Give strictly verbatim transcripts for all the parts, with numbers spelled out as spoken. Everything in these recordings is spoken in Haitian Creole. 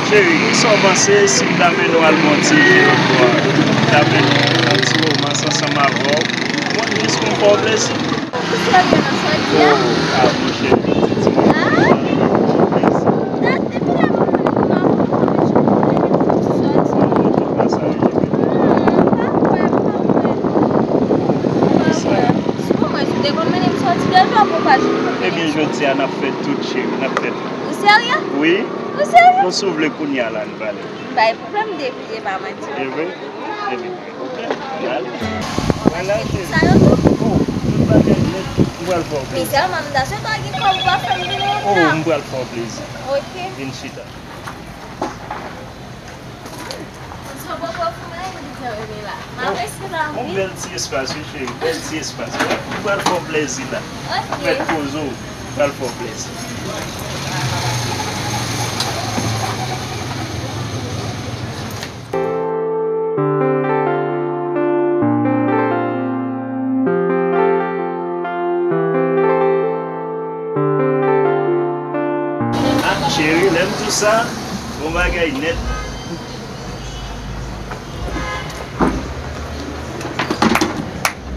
Cheri, kisa w panse si m ta mennen w al bwè yon ti je lòtbò a? M ta mennen w yon ti romans ansanm avè w. Mwen, jis pou m fè w plezi. Ou sou lòt bò nan sòti a? Oh, ah, monchè, jodi dimanch. Ah? Fè w plezi. Dat depi lè mwen konnen kòman pou mwen jodi dimanch sòti. Non, non, tout pa sa yo, jodi dimanch. Ah, pa kwè, pa kwè. Pa kwè. Sinon, mwen, si w te konn mennen m sòti deja, mwen pa janm konn mennen m sòti. Ebyen, jodi a, n ap fè tout, cheri, n ap fè tout. Ou serye? Wi. Ou serye? Non, si w vle kounye a la, n pale. M pa gen pwoblèm depi e pa manti. E vre? Ebyen, pa gen pwoblèm. N ale. Vwala, cheri. Sa yo tou? Oh, tout bagay nèt. M pral fè w plezi. Men sèlman m ta swete w gen kòb pou w ap fè m vin nan. Oh, m pral fè w plezi. Ok. Vin chita. Sa poko fou la, li te rele la. M ap resi la, wi. Yon bèl ti espas, wi, cheri. Bèl ti espas. M pral fè w plezi la. Ok. Mèt poze w. M pral fè w plezi. Ah, cheri, lè m di w sa, bon bagay nèt.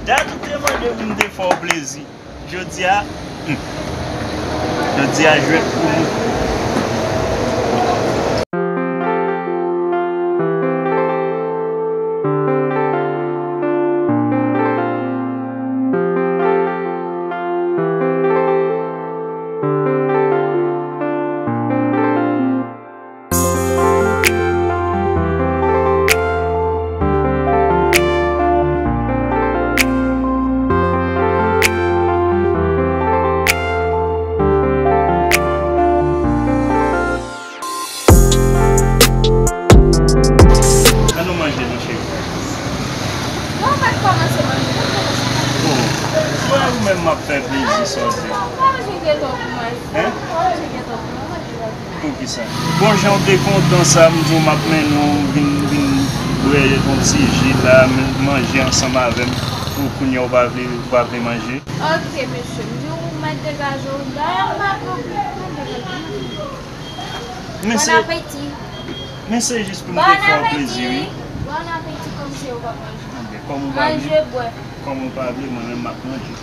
Dat ou te mande pou m te fè w plezi. Jodi a, hmm. Jodi a jwèt pou nou. Ann nou manje non, cheri. Non, ou pa t kòmanse manje, ou kòmanse manje. Oh, wè ou menm m ap fè plezi sa w di. Non, ou pa bezwen enkyete w pou manje. Hein? Ou pa bezwen enkyete w pou manje. Poukisa? Bon, jan w te kontan sa, m di w m ap mennen w vin, vin bwè yon ti ji la, men manje ansanm avè m. Ou kounye a ou pa vle, ou pa vle manje? Ok, mesye, m di w mèt degaje w. Dayè, m pa pran, pran degaje w. Men se, bon apeti. Men se jis pou m te fè w plezi, wi. Bon apeti, kòm se ou p ap manje. Ok, kòm ou pa vle, manje, bwè. Kòm ou pa vle, mwen menm m ap manje.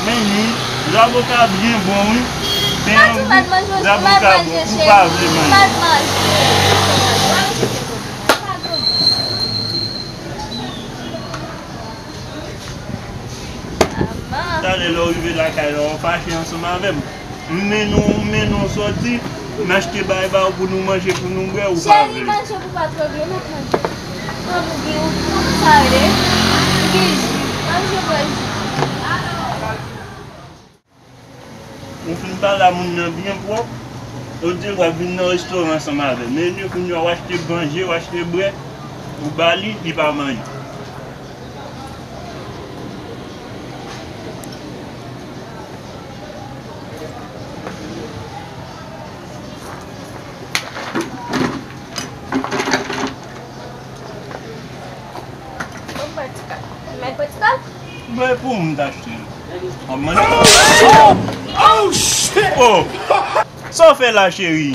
Men wi, zaboka byen bon wi. Pen an gou, zaboka bon, ou pa vle manje. Talè lè w rive lakay la, w fache ansanm avè m. M mennen w, m mennen w sòti, m achte bagay ba w pou nou manje, pou nou bwè, ou pa vle. Cheri, manje pou pa twò byen, m ap manje. Kòm ou gen, ou, kòman sa rele? Ou gen ji. Manje, bwè ji. Ou fin pale a moun nan byen pwòp, ou di l w ap vin nan restoran ansanm avè l. Men li kounye a w achte manje, w achte bwè, ou ba li, li pa manje. Ou mèt pran ti kal. Ou mèt pran ti kal? Bwè pou m t achte l. W ap mande. Oh! Oh! Shit! Oh! Sa w fè la, cheri?